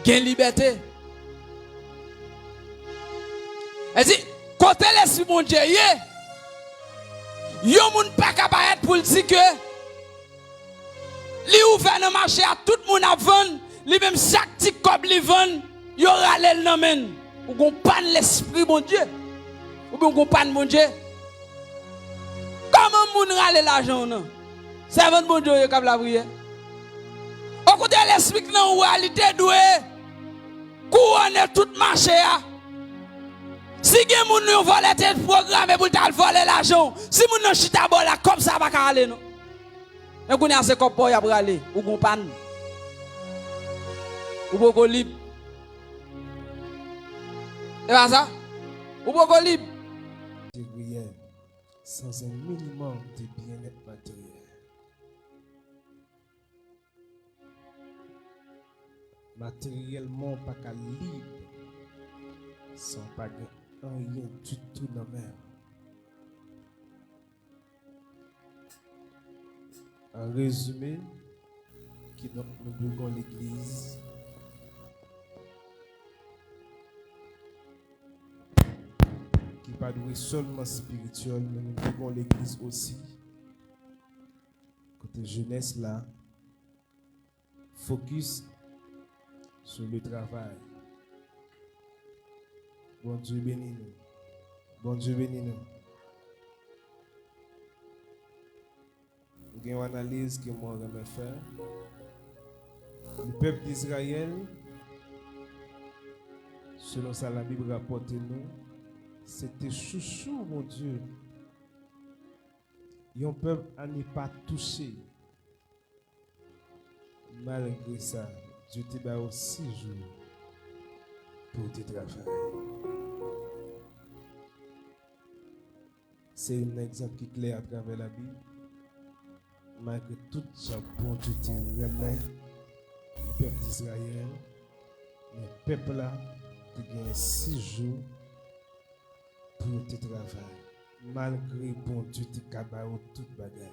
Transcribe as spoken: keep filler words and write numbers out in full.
Gen libète. Li di, kote Lespri Bondye ye, yon moun pa ka parèt pou l di ke li ouvè nan mache a, tout moun ap vann, li menm chak ti kòb li vann, yo rale l nan men l. Ou gon pàn Lespri Bondye. Oubyen ou gon pàn Bondye. Kòman moun rale lajan w nan? Sèvant Bondye w ye k ap lapriyè. Okontrè, lespri k nan ou a, li te dwe kouwone tout mache a. Si gen moun yon vòlè te pwograme pou l t al vòlè lajan w, si moun nan chita bò w la, kòb sa a pa ka ale non. Men kounye a se kòb pa w y ap rale, ou gon pàn. Ou poko lib. E pa sa? Ou poko lib. Matériel, sans un minimum de bien-être matériel. Materyèlman, w pa ka lib san w pa gen anyen ditou nan men w. An rezime, kidonk nou dwe gen yon legliz ki pa dwe sèlman espirityèl, men nou dwe gen yon legliz osi kote jenès la focus sur le travail. Bondye beni nou. Bondye beni nou. M gen yon analiz ke mwen renmen fè. Le pèp d'Izrayèl, selon sa Labib rapòte nou, se te chouchou Bondye. Yon pèp à ne pas toucher. Malgre sa, Dye te ba yo sis jou pou yo te travay. Se youn nan egzanp ki klè atravè Labib. Malgre tout jan Bondye te renmen pèp Dizrayèl, men pèp la te genyen sis jou pou yo te travay, malgre Bondye te ka ba yo tout bagay.